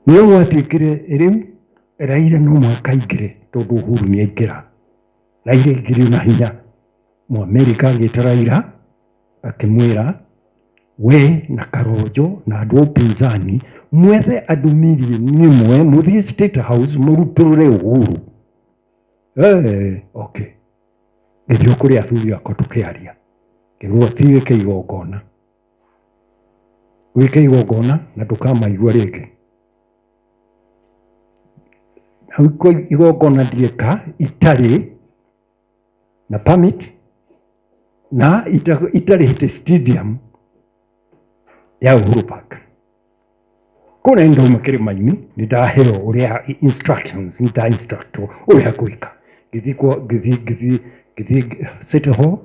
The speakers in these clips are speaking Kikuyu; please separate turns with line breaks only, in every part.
Nĩyo gwatuĩkire rĩu Raila no mũhaka aingĩre tondũ Uhuru nĩ aingĩra. Raila aingĩrio na hinya. Mũamerika agĩta Raila akĩmwĩra we na Karonjo na andũ a upinzani mwethe andũ mirioni ĩmwe mũthiĩ State House mũrutũrũre Uhuru. Eh, okay. Ngĩthiĩ kũrĩ athuri akwa tũkĩaria. Ngĩrwo thiĩ wĩke igongona. Wĩke igongona na ndũkamaigua rĩngĩ. Hau igongona ndieka itarĩ na permit na itarĩhĩte stadium ya Uhuru Park. Kũrĩa nĩ ndauma kĩrĩma-inĩ nĩ ndaheo ũrĩa instructions nĩ nda instructwo ũrĩa ngwĩka. Ngĩthiĩ kwa ngĩthiĩ ngĩthiĩ ngĩthiĩ City Hall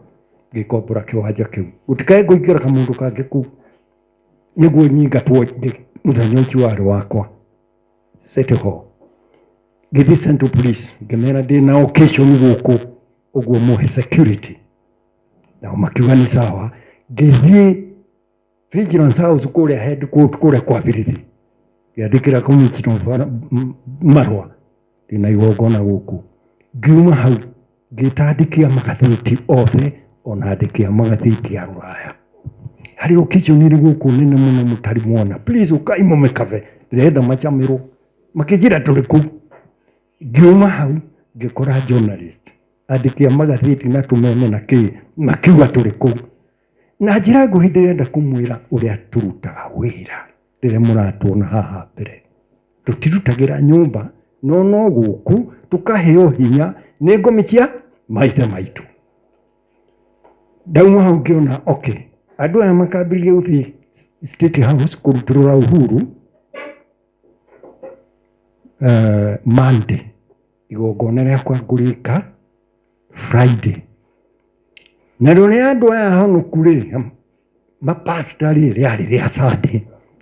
ngĩkombora kĩwanja kĩu. Gũtikae kũingĩra kamũndũ kangĩ kũu nĩguo nyingatwo mũthenya ũcio warĩ wakwa City Hall. Ngĩthiĩ Central Police ngĩmera ndĩna occasion gũkũ ũguo mũhe security. Nao makiuga nĩ sawa. Ngĩthiĩ Vigilance House kũrĩa headquarter kũrĩa kwa birithi ngĩandĩkĩra commissioner marũa ndĩna igongona gũkũ. Ngiuma hau ngĩta andĩki a magathĩti othe ona andĩki a magathĩti a rũraya. Harĩ occasion ĩrĩ gũkũ nene mũno mũtarĩ mwona, please ũkai mũmĩkabe ndĩrenda macamĩrwo. Makĩnjĩra tũrĩ kũu. Ngiuma hau ngĩkora journalist andĩki a magathĩti na tũmeme na kĩ makiuga tũrĩ kũu. Na njĩra nguhĩ ndĩrenda kũmwĩra ũrĩa tũrutaga wĩra rĩrĩa mũratuona haha mbere. Tũtirutagĩra nyũmba no no gũkũ tũkaheo hinya nĩ ngomi cia maithe maitũ. Ndauma hau ngĩona okay, andũ aya makambĩrĩria gũthiĩ State House kũrutũrũra Uhuru Monday, igongona rĩakwa ngũrĩka Friday. Narĩo rĩa andũ aya ahonoku rĩ, mapasta rĩ, rĩarĩ rĩa Sunday.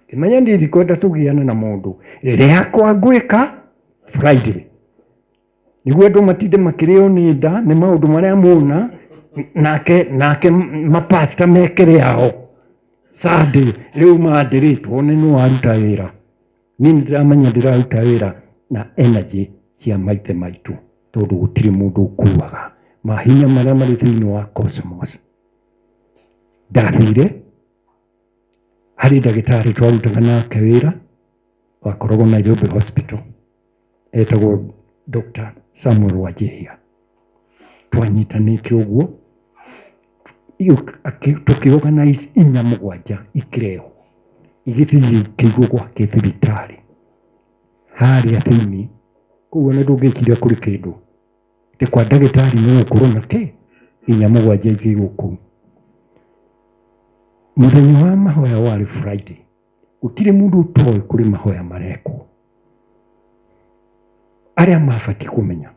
Ngĩmenya niĩ ndikwenda tũgiane na mũndũ, rĩakwa ngwĩka Friday. Nĩguo andũ matinde makĩrĩo nĩ nda nĩ maũndũ marĩa mona, nake nake mapasta meke rĩao Sunday. Rĩu Monday rĩ, tuone nũ waruta wĩra. Niĩ nĩ ndĩramenya ndĩraruta wĩra na energy cia maithe maitũ tondũ gũtirĩ mũndũ ũkuaga mahinya marĩa marĩ thĩinĩ wa cosmos. Ndathire harĩ ndagĩtarĩ twarutaga nake wĩra wakoragwo Nairobi Hospital etagwo Dr. Samuel Wajihia. Twanyitanĩte ũguo tũkĩ organize inya mũgwanja ikĩrehwo igĩthiĩ ikĩigwo gwake thibitarĩ harĩa thĩinĩ. Koguo ona ndũngĩciria kũrĩ kĩndũ atĩ kwa ndagĩtarĩ no gũkorwo na kĩ inya mũgwanja ikĩigwo kũu. Mũthenya wa mahoya warĩ Friday, gũtirĩ mũndũ ũtoĩ kũrĩ mahoya marekwo. Arĩa mabatiĩ kũmenya.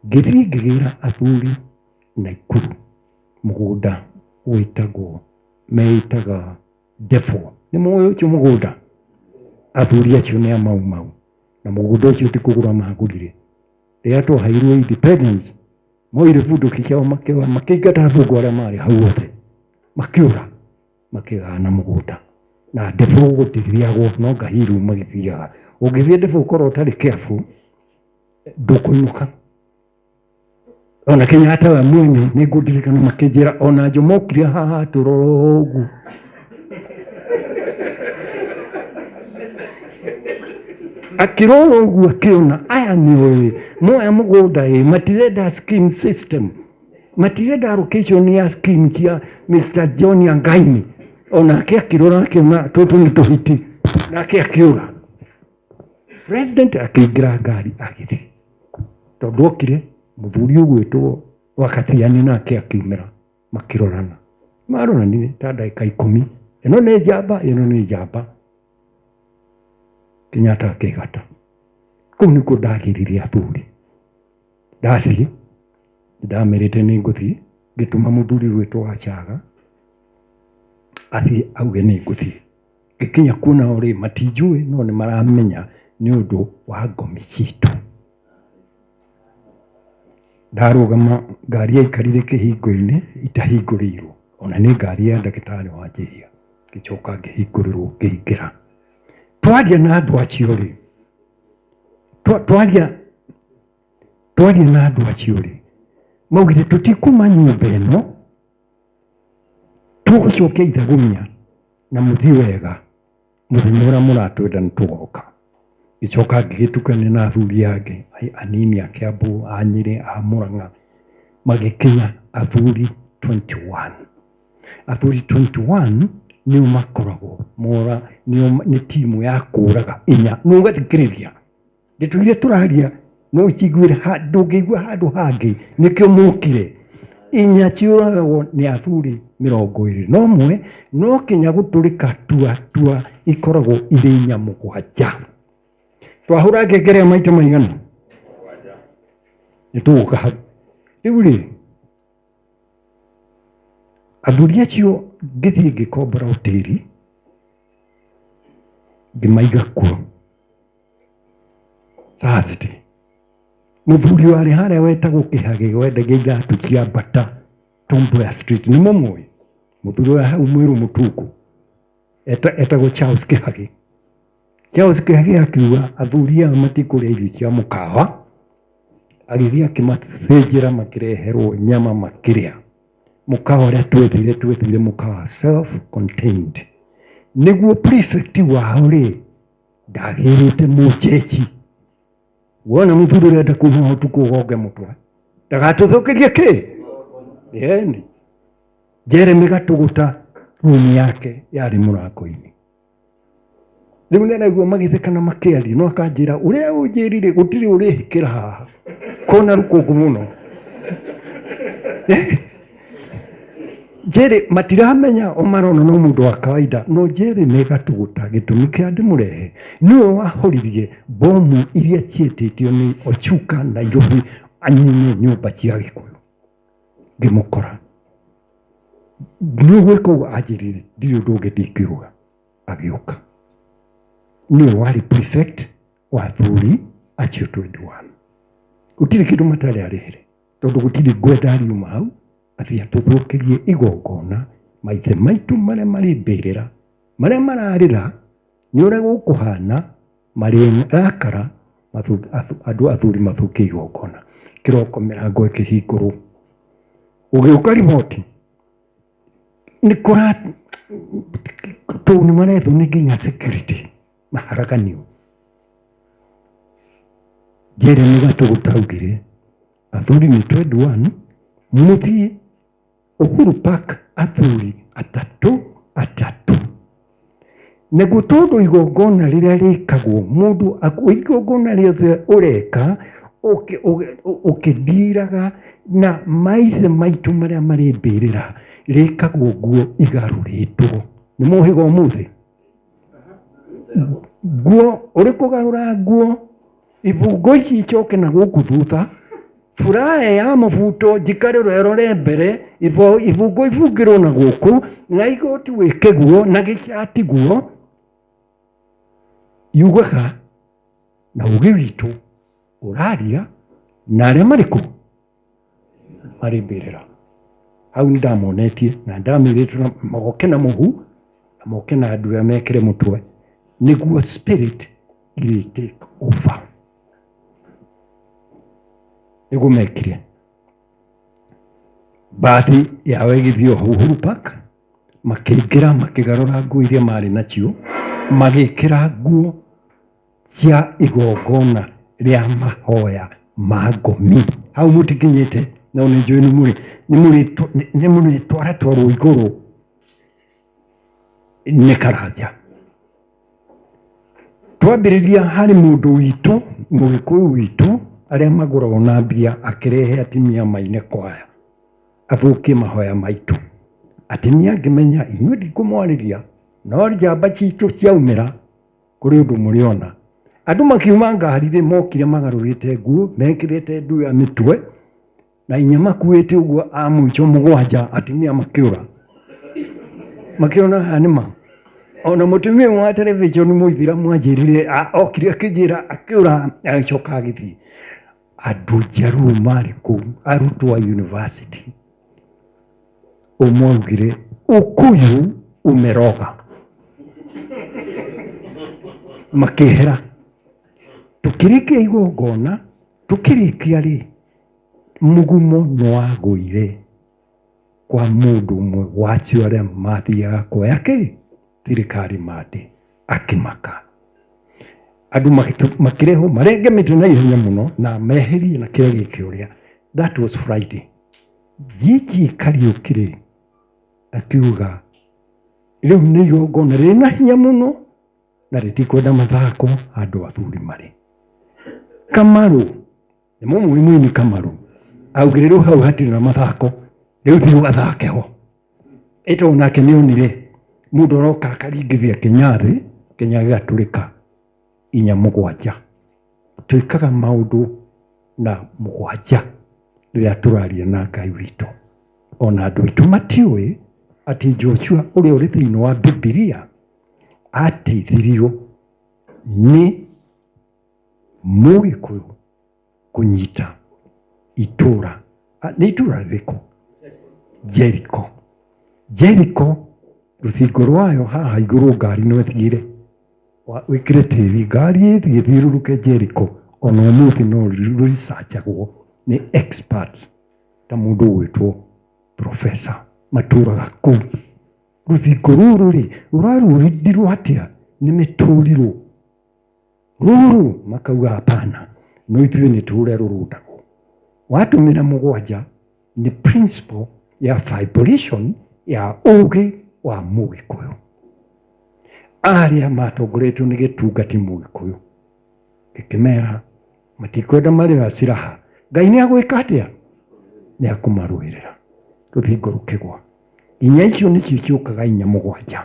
Ngĩthiĩ ngĩgĩra athuri Naikuru mũgũnda wĩtagwo meĩtaga Defo. Nĩ mũĩ ũcio mũgũnda? Athuri acio nĩ a Mau Mau. Na mũgũnda ũcio ti kũgũra magũrire. Rĩrĩa twaheirwo independence, moire bunduki ciao makĩoya makĩingata athũngũ arĩa marĩ hau othe. Makĩũra makĩgayana mũgũnda. Na Defo gũtithiagwo no Ngahiru magĩthiaga. Ũngĩthiĩ Defo ũkorwo ũtarĩ careful, ndũkũinũka. Ona Kenyatta we mwene nĩ ngũndirikana makĩnjĩra ona Jomo okire haha atũrora ũguo. Akĩrora ũguo akĩona aya nĩoĩ moya mũgũnda ĩ matirenda scheme system matirenda allocation ya scheme cia Mr. John Angaini. Onake akĩrora akĩona tũtũ nĩ tũhiti nake akĩũra. President akĩingĩra ngari agĩthiĩ tondũ okire mũthuri ũgwĩtwo Wakatiani nake akiumĩra makĩrorana maroranire ta ndagĩka ikũmi ĩno nĩ njamba ĩno nĩ njamba Kenyatta akĩgata kũu nĩkuo ndagĩrire athuri ndathiĩ ndamerĩte nĩ ngũthiĩ ngĩtũma mũthuri ũgwĩtwo Wachaga athiĩ auge nĩ ngũthiĩ Ngĩkinya kuo nao rĩ, matinjũĩ no nĩ maramenya nĩ ũndũ wa ngomi citũ. Ndarũgama ngari yaikarire kĩhingo-inĩ itahingũrĩirwo, ona nĩ ngari ya ndagĩtarĩ wanjĩhia. Ngĩcoka ngĩhingũrĩrwo ngĩingĩra. Twaria na andũ acio rĩ, twaria na andũ acio rĩ, maugire tũtikuma nyũmba ĩno, tũgũcokia ithagumia na mũthiĩ wega, mũthenya ũrĩa mũratwenda nĩ tũgoka. Ngĩcoka ngĩgĩtukania na athuri angĩ anini a Kiambu, a Nyĩrĩ, a Mũrang'a, magĩkinya athuri 21. Athuri 21 nĩo makoragwo mora, nĩo nĩ timu ya kũraga inya. Nĩ ũgathikĩrĩria ndeto iria tũraria, no ũciguĩre ndũngĩigua handũ hangĩ, nĩkĩo mokire. Inya ciũragagwo nĩ athuri 21, no kinya gũtũrĩka tua tua ikoragwo irĩ inya 7. Twahũra ngengere maita maigana? Nĩ tũgũka hau. Rĩu rĩ, athuri acio ngĩthiĩ ngĩkombora hoteli, ngĩmaiga kuo Thursday. Mũthuri warĩ harĩa wetagwo Kĩhagĩ wendagia iratũ cia Bata Tom Mboya Street, nĩ mũmũĩ? Mũthuri ũrĩa hau mwĩrũ mũtungu etagwo Charles Kĩhagĩ. Charles Kĩhagĩ akiuga athuri aya matikũrĩa irio cia mũkawa, agĩthiĩ akĩmathĩnjĩra, makĩreherwo nyama makĩrĩa. Mũkawa ũrĩa twethire, twethire mũkawa self contained, nĩguo prefect wao rĩ ndagĩrĩte mũnjeji. Wona mũthuri ũrenda kuma ũtukũ ũgonge mũtwe ndagatũthũkĩrie kĩ ĩni. Jeremy Gatũgũta rumu yake yarĩ mũrango-inĩ. Rĩu nĩaraigua magĩtheka na makĩaria, no akanjĩra ũrĩa ũnjĩrire gũtirĩ ũrĩhĩkĩra haha, kona rũkũngũ mũno. Jerry matiramenya, o marona no mũndũ wa kawaida, no Jeremy Gatũgũta gĩtũmi kĩa ndĩmũrehe nĩwe wahoririe bomu iria cietĩtio nĩ Ochuka Nairobi anine nyũmba cia Gĩkũyũ. Ngĩmũkora, nĩ ũgwĩka ũguo? Anjĩrire ndirĩ ũndũ ũngĩ ndingiuga. Agĩũka, nĩwe warĩ prefect wa athuri acio 21. Gũtirĩ kĩndũ matarĩ arĩhĩre, tondũ gũtirĩ ngwenda ariuma hau athiĩ atũthũkĩrie igongona. Maithe maitũ marĩa marĩ mbĩrĩra, marĩa mararĩra nĩ ũrĩa gũkũhana, marĩ rakara andũ athuri mathũkie igongona. Kĩroko mĩrango ĩkĩhingũrwo, ũgĩũka riboti nĩ kũra tũu nĩ marethwo nĩ nginya security maharaganio. Jeremy Gatũgũta augire athuri nĩ 21 mũthiĩ Uhuru Park, athuri atatũ atatũ, naguo tondũ igongona rĩrĩa rĩkagwo mũndũ igongona rĩothe ũreka ũkĩndiraga na maithe maitũ marĩa marĩ mbĩrĩra, rĩkagwo nguo igarũrĩtwo. Nĩ mũhĩga ũmũthĩ nguo ũrĩ kũgarũra nguo, ibungo ici icoke na gũkũ thutha, furaha ya mũbuto njikarĩrwo ĩrore mbere, ibungo ibungĩrwo na gũkũ, na igoti wĩke guo na gĩcati guo. Yugaga na ũgĩ witũ ũraria na arĩa marĩ kũ marĩ mbĩrĩra. Hau nĩ ndamonetie na ndamĩrĩte na moke na mũhu na moke na andũ arĩa mekĩre mũtwe, nĩguo spirit irĩ take over. Nĩguo mekire. Mbathi yao ĩgĩthiĩ o hau Uhuru Park, makĩingĩra makĩgarũra nguo iria marĩ nacio, magĩkĩra nguo cia igongona rĩa mahoya ma ngomi. Hau mũtikinyĩte, no nĩ njũĩ nĩ mũrĩtwaratwarwo igũrũ nĩ Karanja. Twambĩrĩria harĩ mũndũ witũ, mũgĩkũyũ witũ, arĩa magũragwo na mbia, akĩrehe atumia maine kwaya athũkie mahoya maitũ. Atumia angĩmenya inyuĩ ndikũmwarĩria, no njamba citũ ciaumĩra kũrĩ ũndũ mũrĩona. Andũ makiuma ngari-rĩ, mokire magarũrĩte nguo, mekĩrĩte nduya mĩtwe na inya makuĩte ũguo, a mũico 7 atumia makĩũra, makĩona haha nĩ ma. Ona mũtumia ũmwe wa television mũithĩramu anjĩrire, okire akĩnjĩra, akĩũra agĩcoka agĩthiĩ. Andũ njaruo marĩ kũu, arutwo a university, ũmwe augire ũkũyũ umeroga. Makĩehera. Tũkĩrĩkia igongona, tũkĩrĩkia rĩ, mũgumo nĩ wagũire kwa mũndũ ũmwe wa acio arĩa mathiaga kuoya kĩ thirikari mandĩ akĩmaka. Andũ makĩrehwo marenge mĩtĩ na ihenya mũno na meherie na kĩrĩa gĩkĩ ũrĩa. That was Friday. GG Kariũki rĩ, akiuga rĩu nĩ igongona rĩna hinya mũno na rĩtikwenda mathako handũ athuri marĩ. Kamaru, nĩ mũmũĩ mũini Kamaru, augire rĩu hau hatirĩ na mathako, rĩu thiĩ ũgathake ho. Ĩtondũ nake nĩ onire mũndũ aroka akaringithia kĩnya thĩ, kĩnya gĩgatũrĩka inya mũgwanja. Twĩkaga maũndũ na mũgwanja rĩrĩa tũraria na Ngai witũ. Ona andũ aitũ matiũĩ atĩ Joshua ũrĩa ũrĩ thĩinĩ wa Bibilia ateithirio nĩ Mũgĩkũyũ kũnyita itũra. Nĩ itũra rĩrĩkũ? Jeriko. Jeriko rũthingo rwayo haha igũrũ ngari no ĩthiĩre, wĩkĩre tĩri ngari ĩthiĩ ĩthiũrũrũke Jeriko ona ũmũthĩ no rũricachagwo nĩ experts ta mũndũ ũgwĩtwo professor matũraga kũu. Rũthingo rũrũ rĩ, rũrarũrindirwo atĩa nĩ mĩtũrirũ? Rũrũ makauga hapana, no ithuĩ nĩ tũrĩa rũrundagwo. Watũmĩra mũgwanja nĩ principle ya vibration ya ũgĩ wa Mũgĩkũyũ. Arĩa matongoretio nĩ gĩtungati Mũgĩkũyũ gĩkĩmera matikwenda marĩoya silaha, Ngai nĩ agwĩka atĩa? Nĩ akũmarũĩrĩra. Rũthingo rũkĩgwa. Inya icio nĩcio ciũkaga inya mũgwanja.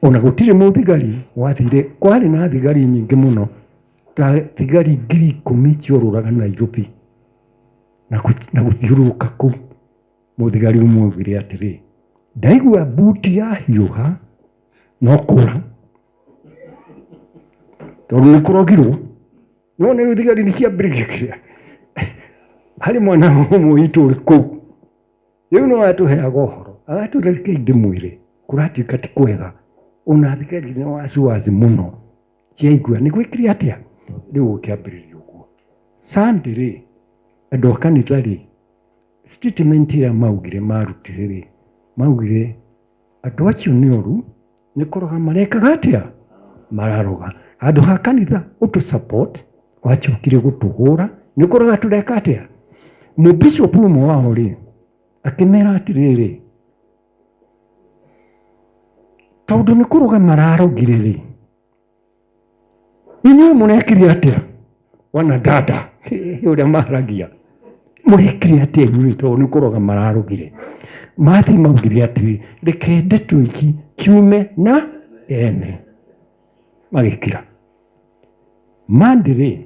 Ona gũtirĩ mũthigari wathire, kwarĩ na thigari nyingĩ mũno ta thigari 10,000 ciorũraga Nairobi na gũthiũrũrũka kũu. Mũthigari ũmwe augire atĩrĩ, ndaigua mbuti yahiũha no kũra tondũ nĩ kũrogirwo. No nĩ rĩu thigari nĩ ciambĩrĩria kĩrĩa harĩ mwana ũmwe witũ ũrĩ kũu Rĩu no atũheaga ũhoro, agatwĩra rekei ndĩmwĩre, kũratuĩka ti kwega, ona thigari nĩ wasiwasi mũno, ciaigua nĩ gwĩkire atĩa, rĩu gũkĩambĩrĩria ũguo. Sunday rĩ, andũ a kanitha rĩ, statement ĩrĩa maugire marutire rĩ, maugire andũ acio nĩ oru, nĩ kũroga marekaga atĩa, mararoga. Handũ ha kanitha ũtũ support, wacokire gũtũhũra, nĩ kũroga tũreka atĩa. Mũbishop ũmwe wao rĩ, akĩmera atĩrĩrĩ, tondũ nĩ kũroga mararogire rĩ, inyuĩ mũrekire atĩa wana dada ũrĩa maragia mũrekire atĩa inyuĩ tondũ nĩ kũroga mararogire mathi maugire atĩrĩ reke ndeto ici ciume na ene magĩkira mandĩ rĩ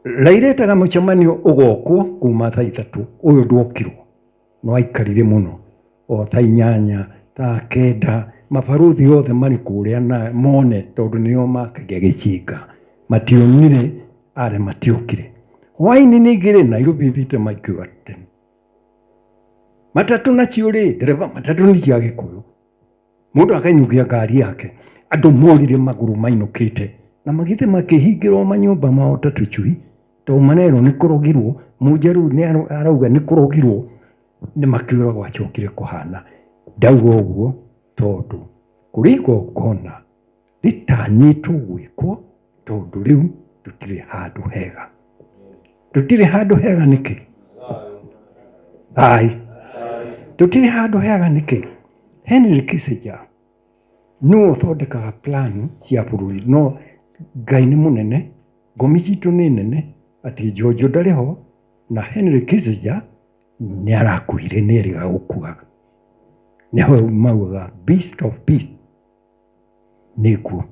Raila etaga mũcemanio ũgokwo kuma thaa 3 ũyũ ndwokirwo no aikarire mũno o thaa 8 thaa 9 mabarũthi othe marĩ kũrĩa na mone tondũ nĩo makagia gĩcinga mationire arĩa matiokire hwainĩ ningĩ rĩ Nairobi thitima ikĩũra tene matatũ nacio rĩ ndereba matatũ nĩ cia gĩkũyũ Mũndũ akainukia ngari yake, andũ morire magũrũ mainũkĩte na magĩthiĩ makĩhingĩrwo manyũmba mao ta tũcui tondũ marerwo nĩ kũrogirwo, mũnjaruo nĩ arauga nĩ kũrogirwo, nĩ makĩũra gwacokire kũhana. Ndauga ũguo tondũ kũrĩ igongona rĩtanyĩtwo gwĩkwo tondũ rĩu tũtirĩ handũ hega. Tũtirĩ handũ hega nĩkĩ? Ai, tũtirĩ handũ hega nĩkĩ? Henry Kissinger nĩwe ũthondekaga plan cia bũrũri no Ngai nĩ mũnene, ngomi citũ nĩ nene atĩ Njonjo ndarĩ ho na Henry Kissinger nĩ arakuire nĩ erĩga gũkua. Nĩho maugaga beast of beast nĩkuo.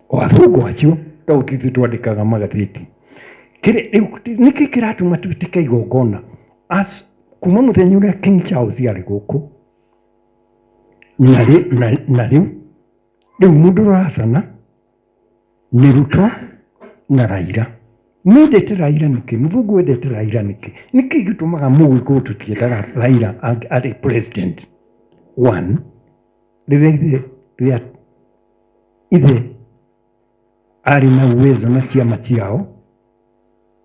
O athũngũ acio to ithuĩ twandĩkaga magathĩti. Nĩkĩ kĩratũma twĩtĩke igongona as kuma mũthenya ũrĩa King Charles arĩ gũkũ na rĩu rĩu mũndũ ũrathana nĩ Ruto na Raila. Mendete Raila nĩkĩ? Mũthũngũ endete Raila nĩkĩ? Nĩkĩ gĩtũmaga mũgĩkũyũ tũtiendaga Raila arĩ president? One, rĩrĩa ithe Rĩrĩa ithe arĩ na uwezo na ciama ciao,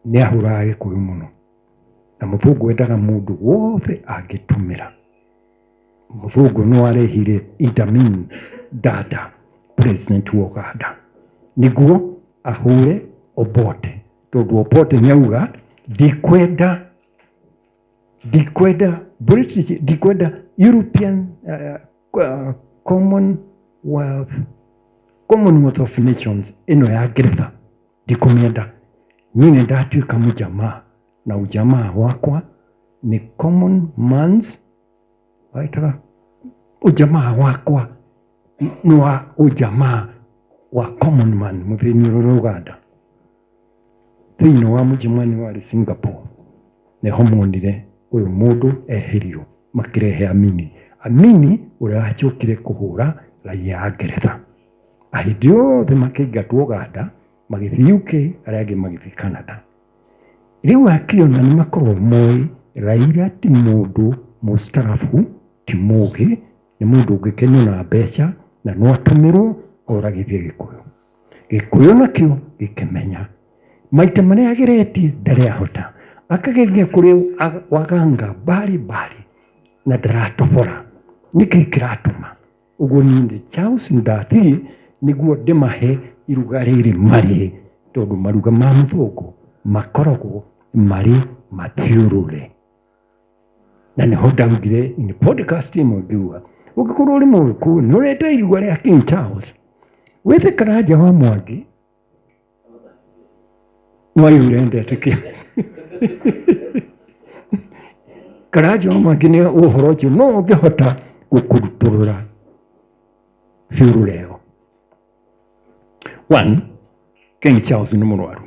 nĩ ahũraga Gĩkũyũ mũno. Na mũthũngũ endaga mũndũ wothe angĩtũmĩra. Mũthũngũ no arehire Idi Amin Dada, president wa Uganda, nĩguo ahũre Obote, tondũ Obote nĩ auga ndikwenda ndikwenda British, ndikwenda European Commonwealth, Commonwealth of Nations ĩno ya Ngeretha ndikũmĩenda. Niĩ nĩ ndatuĩka mũjamaa na ujamaa wakwa nĩ common man's waitaga ujamaa wakwa nĩ wa ujamaa wa common man mũthĩni ũrĩa Uganda. Thĩinĩ wa mũcemanio warĩ Singapore nĩho monire ũyũ mũndũ eherio makĩrehe Amini. Amini ũrĩa wacokire kũhũra raia a Ngeretha. Ahĩndĩ othe makĩingatwo Uganda magĩthiĩ UK, arĩa angĩ magĩthiĩ Canada. Rĩu akĩona nĩ makoragwo moĩ Raila ti mũndũ mũstarabu, ti mũgĩ, nĩ mũndũ ũngĩkenio na mbeca na no atũmĩrwo oragithie Gĩkũyũ. Gĩkũyũ nakĩo gĩkĩmenya maita marĩa ageretie ndarĩ ahota, akageria kũrĩ waganga mbari mbari na ndaratobora. Nĩkĩ kĩratũma ũguo? Niĩ nĩ Charles Ndathi nĩguo ndĩmahe iruga rĩrĩ marĩe, tondũ maruga ma mũthũngũ makoragwo marĩ mathiũrũre. Na nĩho ndaugire in podcast ĩmwe ngiuga ũngĩkorwo ũrĩ mũgĩkũyũ nĩ ũrenda iruga rĩa King Charles, wĩte Karanja wa Mwangi mwaiyũire ndetĩkia Karanja wa Mwangi nĩ ũhoro ũcio no ũngĩhota gũkũrutũrũra thiũrũra ĩyo. One, King Charles nĩ mũrwaru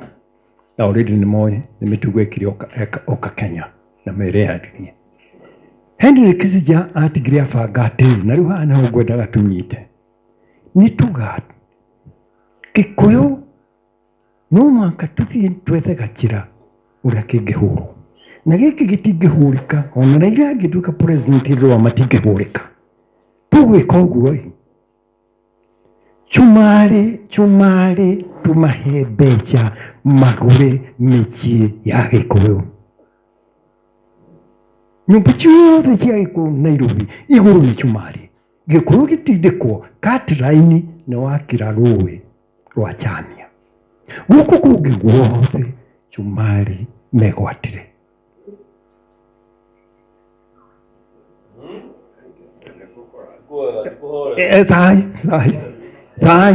na already nĩ moĩ nĩ mĩtugo ĩkire oka Kenya na merearirie. Henry Kissinger atigire abanga atĩrĩ, na rĩu haha nĩho ngwendaga tũnyite, nĩ tuga Gĩkũyũ no mũhaka tũthiĩ twethe gacĩra ũrĩa kĩngĩhũrwo, na gĩkĩ gĩtingĩhũrĩka ona Raila angĩtuĩka president rũa matingĩhũrĩka. Tũgwĩka ũguo ĩ, Cumarĩ cumarĩ tũmahe mbeca magũre mĩciĩ ya Gĩkũyũ. Nyũmba ciothe cia Gĩkũyũ Nairobi igũrũ nĩ cumarĩ. Gĩkũyũ gĩtindĩkwo katiraini nĩ wakĩra rũĩ rwa Chania. Gũkũ kũngĩ guothe cumarĩ megwatire. Thai thai thai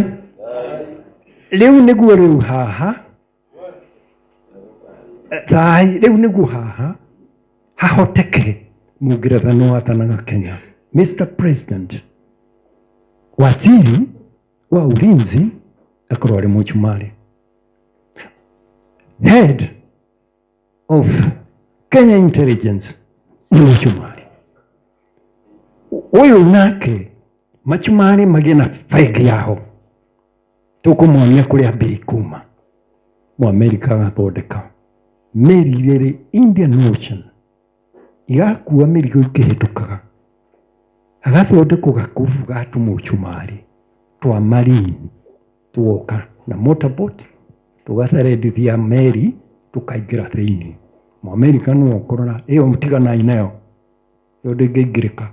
rĩu nĩguo rĩu haha thai rĩu nĩguo haha hahoteke mũngeretha nĩ wathanaga Kenya. Mr President, waziri wa ulinzi akorwo arĩ mũcumarĩ, head of Kenya Intelligence nĩ mũcumarĩ ũyũ, nake macumarĩ magĩe na bengi yao tũkũmonia kũrĩa mbia ikuma. Mũamerika agathondeka meri iria ĩrĩ Indian Ocean irakua mĩrigo ikĩhĩtũkaga, hagathondekwo gakubu ga tũmũcumarĩ twa marine twoka na motorboat tũgacerendithia meri tũkaingĩra thĩinĩ. Mũamerika nĩwe ũkũrora ĩyo, tiganai nayo ĩyo ndĩngĩingĩrĩka,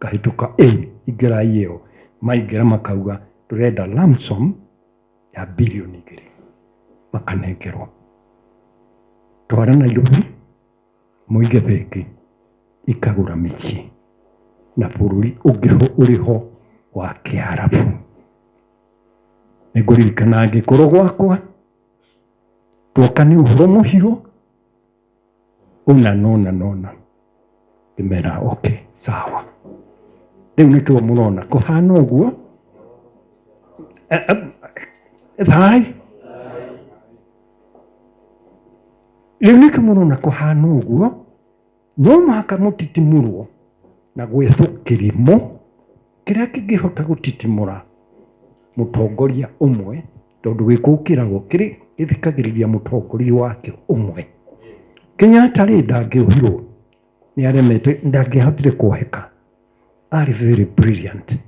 kahĩtũka ĩ ingĩrai ĩyo. Maingĩra makauga tũrenda lump sum ya birioni 2, makanengerwo. Twara Nairobi mũige bengi ikagũra mĩciĩ na bũrũri ũngĩ ũrĩho wa kĩarabu. Nĩngũririkana ngĩkũrwo gwakwa twoka nĩ ũhoro mũhiũ ũna nona nona, ngĩmera okay sawa. Rĩu nĩkĩo mũrona kũhana ũguo. Thai rĩu nĩkĩo mũrona kũhana ũguo. No mũhaka mũtitimũrwo na gwethwo kĩrimũ kĩrĩa kĩngĩhota gũtitimũra mũtongoria ũmwe, tondũ gĩkũyũ kĩragwo kĩrĩ gĩthikagĩrĩria mũtongoria wakĩo ũmwe. Kenyatta rĩ, ndangĩohirwo nĩ aremete, ndangĩahotire kuoheka, arĩ very brilliant.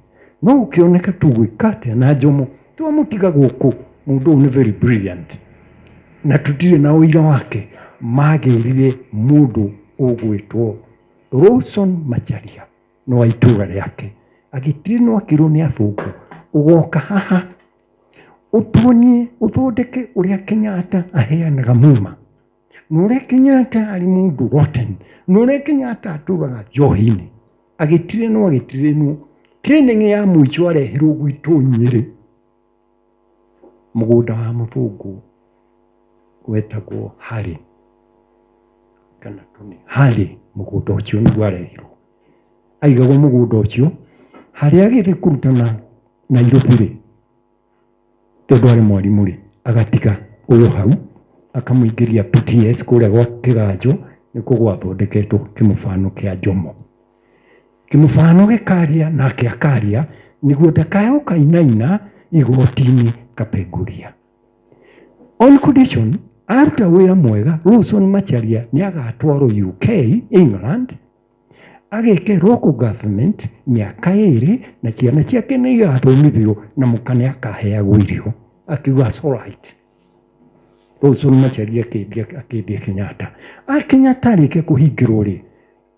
No ũkĩoneka tũgwĩka atĩa na Njomo twamũtiga gũkũ, mũndũ ũyũ nĩ very brilliant na tũtirĩ na ũira wake. Magĩrire mũndũ ũgwĩtwo Lawson Macharia no wa itũra rĩake, agĩtirĩnwo akĩrwo nĩ athũngũ, ũgoka haha ũtuonie ũthondeke ũrĩa Kenyatta aheanaga muma, na ũrĩa Kenyatta arĩ mũndũ rotten, na ũrĩa Kenyatta atũraga njohi-inĩ. Agĩtirĩnwo agĩtirĩnwo, training ya mũico arehirwo gwitũ Nyĩrĩ, mũgũnda wa mũthũngũ wetagwo Harry kana Tony Harry, mũgũnda ũcio nĩguo arehirwo. Aigagwo mũgũnda ũcio harĩa agĩthiĩ kũrutana Nairobi rĩ, tondũ arĩ mwarimũ rĩ, agatiga ũyũ hau akamũingĩria PTS kũrĩa gwa Kĩganjo, nĩkuo gwathondeketwo kĩmũbano kĩa Jomo. Kĩmũbano gĩkaria nake akaria nĩguo ndakae gũkainaina igoti-inĩ Kapenguria. On condition aruta wĩra mwega Lawson Macharia nĩ agatwarwo UK, England, ageke local government mĩaka ĩrĩ na ciana ciake nĩ igathomithio na mũka nĩ akaheagwo irio. Akiuga it's all right. Lawson Macharia akĩendia akĩendia Kenyatta. A Kenyatta arĩkia kũhingĩrwo rĩ,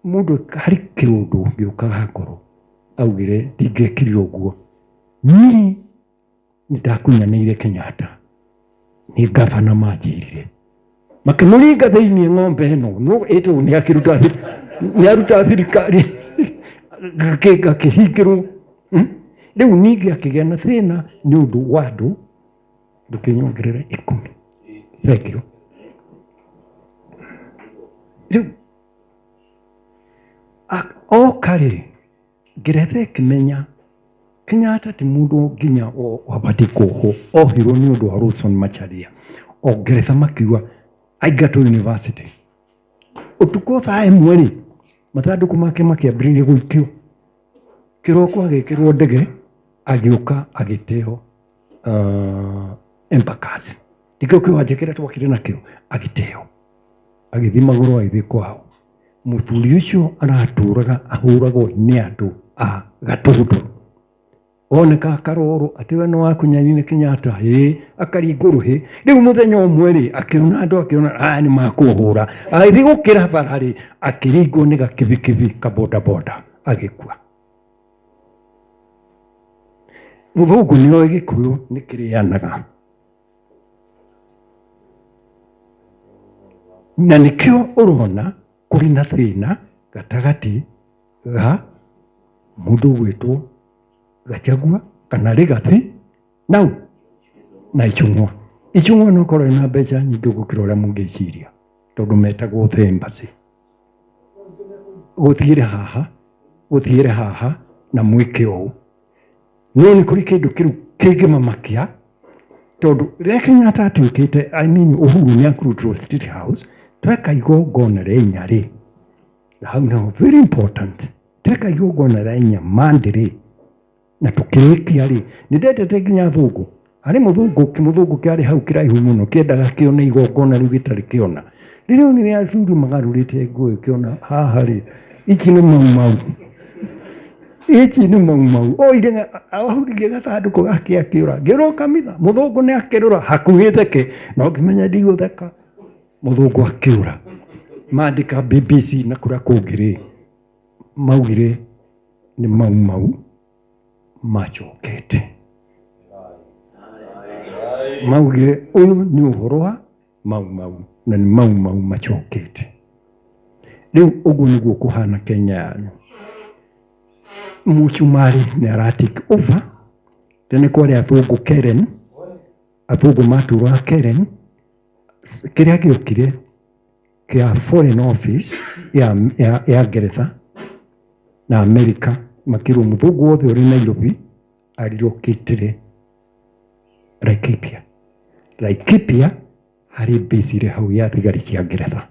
mũndũ harĩ kĩũndũ gĩũkaga ngoro augire ndingĩekire ũguo. Niĩ nĩ ndakunyanĩire Kenyatta nĩ ngabana manjĩrire makĩmũringa thĩinĩ ng'ombe ĩno no ĩtũ nĩ akĩruta nĩ aruta thirikari gakĩhingĩrwo. Rĩu ningĩ akĩgĩa na thĩna nĩ ũndũ wa andũ ndũkĩnyongerere 10. Thank you. Rĩu oka rĩ, Ngeretha ĩkĩmenya Kenyatta ti mũndũ nginya wabatiĩ kuohwo, ohirwo nĩ ũndũ wa Lawson Macharia. O Ngeretha makiuga aingatwo university. Ũtukũ thaa 1 rĩ, mathandũkũ make makĩambĩrĩria gũikio. Kĩroko agĩkĩrwo ndege agĩũka agĩteo Embakasi. Tikĩo kĩwanja kĩrĩa twakĩrĩ nakĩo, agĩteo. Agĩthiĩ magũrũ agĩthiĩ kwao. Mũthuri ũcio aratũraga ahũragwo nĩ andũ a Gatũndũ. Oneka akarorwo atĩ we nĩ wakunyanire Kenyatta, ĩĩ, akaringwo rũhĩ. Rĩu mũthenya ũmwe rĩ, akĩona andũ akĩona aya nĩ makũhũra. Agĩthiĩ gũkĩra bara rĩ, akĩringwo nĩ gakibikibi ka bodaboda agĩkua. Mũthũngũ nĩ oĩ Gĩkũyũ nĩ kĩrĩanaga. Na nĩkĩo ũrona kũrĩ na thĩna gatagatĩ ga mũndũ ũgwĩtwo Gachagua kana Rigathi nau na Ichung'wa. Ichung'wa no korwo ena mbeca nyingĩ gũkĩra ũrĩa mũngĩciria tondũ metagwo the embassy. Gũthiĩre haha, gũthiĩre haha na mwĩke ũũ. No nĩ kũrĩ kĩndũ kĩu kĩngĩmamakia tondũ rĩrĩa Kenyatta atuĩkĩte, I mean Uhuru nĩ akurutirwo State House, tweka igongona rĩa inya rĩ, na hau naho very important, tweka igongona rĩa inya Monday rĩ, na tũkĩrĩkia rĩ, nĩ ndendete nginya athũngũ. Harĩ mũthũngũ, kĩmũthũngũ kĩarĩ hau kĩraihu mũno kĩendaga kĩone igongona rĩu gĩtarĩ kĩona. Rĩrĩa onire athuri magarũrĩte nguo ĩkĩona haha rĩ, ici nĩ mau mau. Ici nĩ mau mau. Oire ahuririe gathandũkũ gake akĩũra. Ngĩrwo kanitha, mũthũngũ nĩ akĩrũra hakuhĩ theke, no ngĩmenya ndigũtheka. Mũthũngũ akĩũra. Mandĩka BBC na kũrĩa kũngĩ rĩ, maugire nĩ mau mau macokete. Maugire ũyũ nĩ ũhoro wa mau mau na nĩ mau mau macokete. Rĩu ũguo nĩguo kũhana Kenya yanyu. Mũcumarĩ nĩ ara take over. Tene kwarĩ athũngũ Karen, athũngũ matũraga Karen. Kĩrĩa gĩokire kĩa Foreign Office ya Ngeretha na Amerika makĩrwo mũthũngũ wothe ũrĩ Nairobi arilokĩtire Laikipia. Laikipia harĩ base ĩrĩ hau ya thigari cia Ngeretha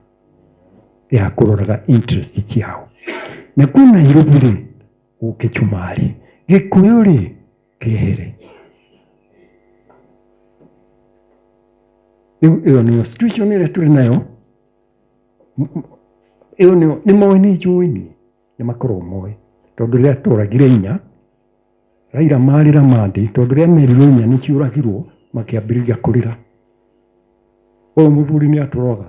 ya kũroraga interest ciao. Na kũu Nairobi rĩ, gũke Cumarĩ. Gĩkũyũ rĩ, kĩehere. Rĩu ĩyo nĩyo situation ĩrĩa tũrĩ nayo. Ĩyo nĩyo nĩ moĩ nĩ njũĩ niĩ, nĩ makoragwo moĩ. Tondũ rĩrĩa tworagire inya, Raila marĩra mandi tondũ rĩrĩa merirwo inya nĩ ciũragirwo makĩambĩrĩria kũrĩra. Ũyũ mũthuri nĩ atũroga.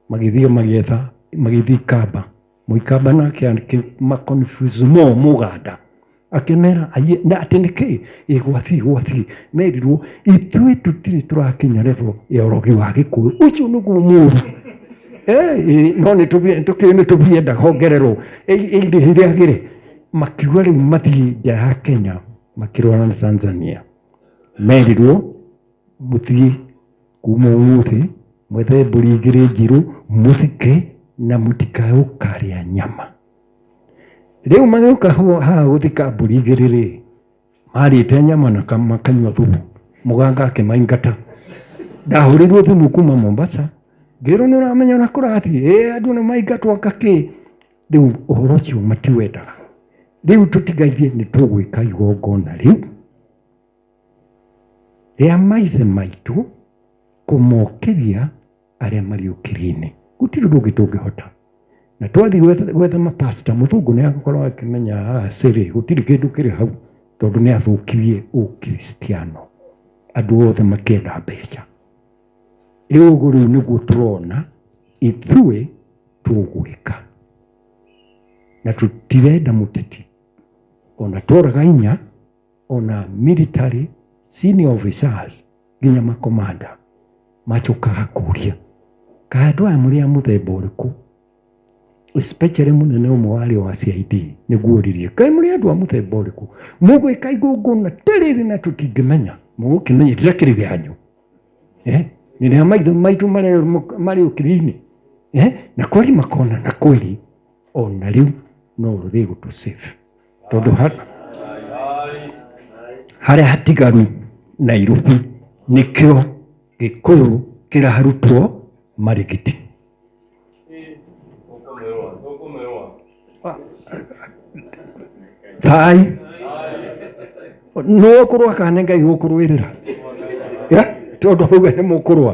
Magĩthiĩ magĩetha magĩthiĩ Ikamba. Mũikamba nake akĩma confuse more Mũganda. Akĩmera aiye na atĩ nĩkĩ? Ĩ gwathiĩ gwathiĩ. Merirwo ithuĩ tũtirĩ tũrakinya level ya ũrogi wa Gĩkũyũ. Ũcio nĩguo mũru. No nĩ tũkĩũĩ nĩ tũbienda hongererwo irĩhi rĩagĩre. Makiuga rĩu mathiĩ nja ya Kenya makĩrũana na Tanzania. Merirwo mũthiĩ kuma ũmũthĩ mwethe mbũri igĩrĩ njirũ mũthike na mũtikae gũkarĩa nyama. Rĩu magĩũka haha gũthika mbũri igĩrĩ rĩ, marĩte nyama na makanyua thumu. Mũganga akĩmaingata. Ndahũrĩirwo thimũ kuma Mombasa ngĩrwo nĩ ũramenya ũrĩa kũrathiĩ, ĩ andũ nĩ maingatwo anga kĩ. Rĩu ũhoro ũcio matiwendaga. Rĩu tũtigairie nĩ tũgwĩka igongona rĩu rĩa maithe maitũ kũmokĩria arĩa marĩ ũkiri-inĩ. Gũtirĩ ũndũ ũngĩ tũngĩhota. Na twathiĩ gwetha mapasta, mũthũngũ nĩ agũkorwo akĩmenya haha cĩrĩ gũtirĩ kĩndũ kĩrĩ hau tondũ nĩ athũkirie ũkristiano. Andũ othe makĩenda mbeca. Rĩu ũguo rĩu nĩguo tũrona ithuĩ tũgwĩka. Na tũtirenda mũteti. Ona tworaga inya, ona military senior officers nginya makomanda macokaga kũria kaĩ andũ aya mũrĩ a mũthemba ũrĩkũ, especially mũnene ũmwe warĩ wa CID nĩguo oririe kaĩ mũrĩ andũ a mũthemba ũrĩkũ mũgwĩka igongona ta rĩrĩ na tũtingĩmenya, mũgũkĩmenya rĩtakĩrĩ rĩanyu, nĩ rĩa maithe maitũ marĩ ũkiri-inĩ, na kweri makona na kweri ona rĩu no rũrĩ gũtũ save tondũ harĩa hatigaru Nairobi nĩkĩo Gĩkũyũ kĩrarutwo marigiti. Thai nĩ ũkũrũa kana nĩ Ngai ũkũrũĩrĩra? Tondũ auga nĩ mũkũrũa,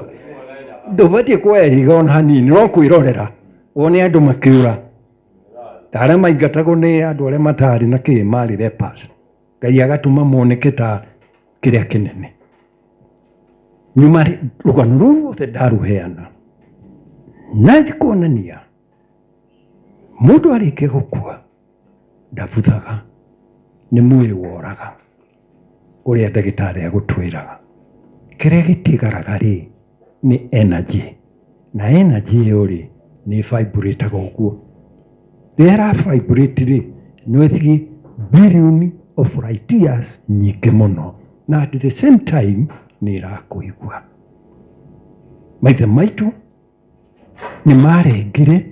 ndũbatiĩ kuoya ihiga ona hanini, no kwĩrorera wone andũ makĩũra ta arĩa maingatagwo nĩ andũ arĩa matarĩ na kĩ marĩ lepers. Ngai agatũma moneke ta kĩrĩa kĩnene. Nyuma rũgano rũu ruothe ndarũheana na kuonania mũndũ arĩkia gũkua ndabuthaga, nĩ mwĩrĩ woraga ũrĩa ndagĩtarĩ agũtwĩraga. Kĩrĩa gĩtigaraga rĩ nĩ energy, na energy ĩyo rĩ nĩ vibrate-aga ũguo. Rĩrĩa ĩra vibrate rĩ, no ĩthiĩ billion of light years nyingĩ mũno, na at the same time nĩ ĩrakũigua. Maithe maitũ nĩ marengire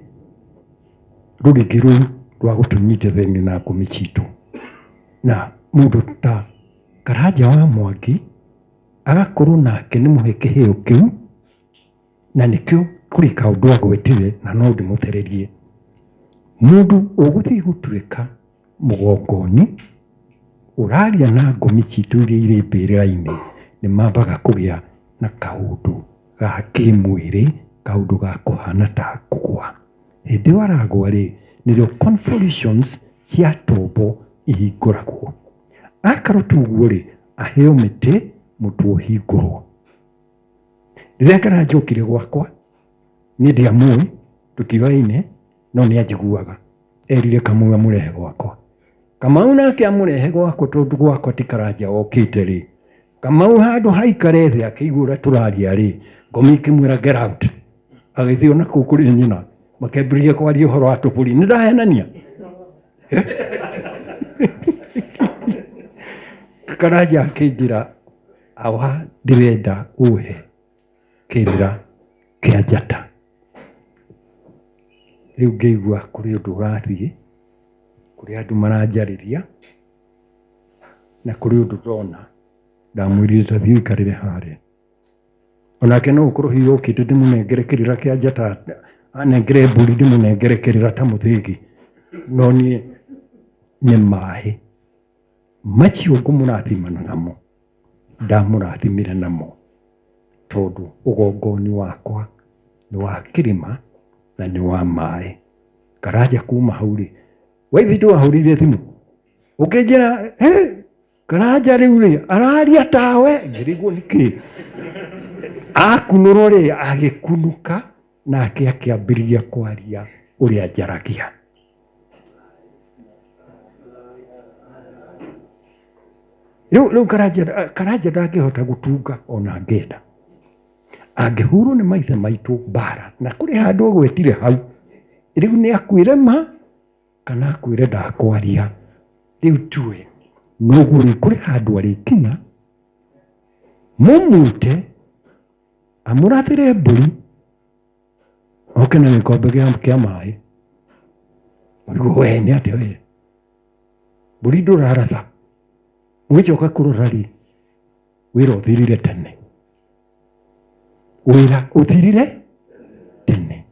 rũrigi rũu rwa gũtũnyitithania na ngũmi citũ, na mũndũ ta Karanja wa Mwangi agakorwo nake nĩ mũhe kĩheo kĩu, na nĩkĩo kũrĩ kaũndũ agwetire na no ndĩmũthererie. Mũndũ ũgũthiĩ gũtuĩka mũgongoni ũraria na ngomi citũ iria irĩ mbĩrĩra-inĩ nĩ mambaga kũgĩa na kaũndũ ga kĩmwĩrĩ, kaũndũ ga kũhana ta kũgwa. Hĩndĩ ĩyo aragwa rĩ, nĩrĩo convolutions cia tombo ihingũragwo. Akorwo ti ũguo rĩ, aheo mĩtĩ mũtwe ũhingũrwo. Rĩrĩa Karanja okire gwakwa, niĩ ndiamũĩ, tũtioaine, no nĩ anjiguaga. Erire Kamau amũrehe gwakwa. Kamau nake amũrehe gwakwa tondũ gwakwa ti Karanja okĩte rĩ, Kamau handũ haikare thĩ akĩigua ũrĩa tũraria rĩ, ngomi ikĩmwĩra get out. Agĩthiĩ ona kũu kũrĩ nyina, makĩambĩrĩria kwaria ũhoro wa tũbũri. Nĩ ndahenania? Karanja akĩnjĩra awa ndĩrenda ũhe kĩrĩra kĩa njata. Rĩu ngĩigua kũrĩ ũndũ ũrathiĩ, kũrĩ andũ maranjarĩria, na kũrĩ ũndũ ndona. Ndamwĩrire ta thiĩ ũikarĩre harĩa. Onake no ũkorwo hihi okĩte ndĩmũnengere kĩrĩra kĩa njata, anengere mbũri ndĩmũnengere kĩrĩra ta mũthĩgi. No niĩ nĩ maĩ macio ngũmũrathimana namo, ndamũrathimire namo tondũ ũgongoni wakwa nĩ wa kĩrĩma na nĩ wa maĩ. Karanja kuma hau rĩ, waithĩ ndwahũrĩire thimũ ũkĩnjĩra, "Hĩ, Karanja rĩu rĩ araria tawe, ngĩrigwo nĩkĩ. Akunũrwo rĩ agĩkunũka, nake akĩambĩrĩria kwaria ũrĩa njaragia. Rĩu Karanja ndangĩhota gũtunga ona angĩenda. Angĩhurwo nĩ maithe maitũ mbara, na kũrĩ handũ agwetire hau, rĩu nĩ akwĩre ma kana akwĩre ndakwaria. Rĩu tue noguo rĩu kũrĩ handũ arĩkinya mũmwĩte amũrathĩre mbũri oke na gĩkombe kĩa maĩ. Ũrigwo we nĩ atĩa we, mbũri ndũraratha. Ũgĩcoka kũrora rĩ, wĩra ũthirire tene, wĩra ũthirire tene.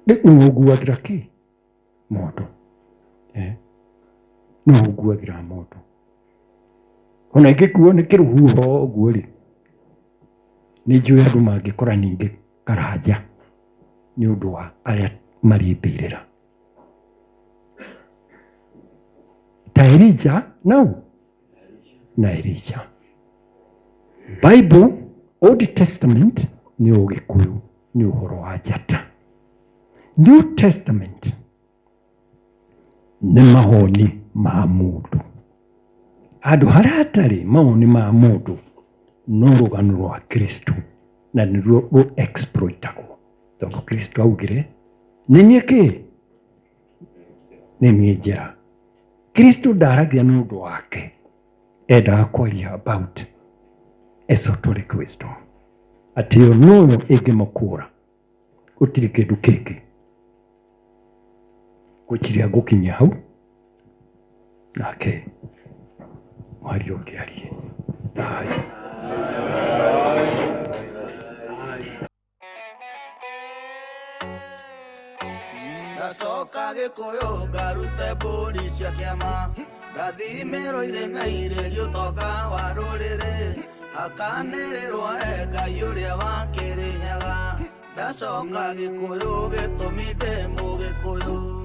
Rĩu nĩ ũnguagĩra kĩ mondo? No ũnguagĩra mondo ona ingĩkuo nĩ kĩrũhuho ũguo rĩ, nĩ njũĩ andũ mangĩkora ningĩ Karanja nĩ ũndũ wa arĩa marĩ mbĩrĩra ta Elija nau na Elisha. Bible Old Testament nĩ Ũgĩkũyũ, nĩ ũhoro wa njata. New Testament nĩ mawoni ma mũndũ. Handũ harĩa hatarĩ mawoni ma mũndũ no rũgano rwa Kristo, na nĩruo rũ exploitagwo, tondũ Kristo augire nĩ niĩ kĩ? Nĩ niĩ njĩra. Kristo ndaragia nĩ ũndũ wake, endaga kwaria about esoteric wisdom, atĩ ĩyo noyo ĩngĩmũkũra, gũtirĩ kĩndũ kĩngĩ. Ngwĩciria ngũkinyia hau, nake mwaria ũngĩ arie. Thayũ.
Ngacoka Gĩkũyũ ngarute mbũri cia kĩama, ngathimĩrwo irĩ na irĩrio ũtonga wa rũrĩrĩ, hakanĩrĩrwo he Ngai ũrĩa wa Kĩrĩnyaga. Ndacoka Gĩkũyũ gĩtũmi ndĩ Mũgĩkũyũ.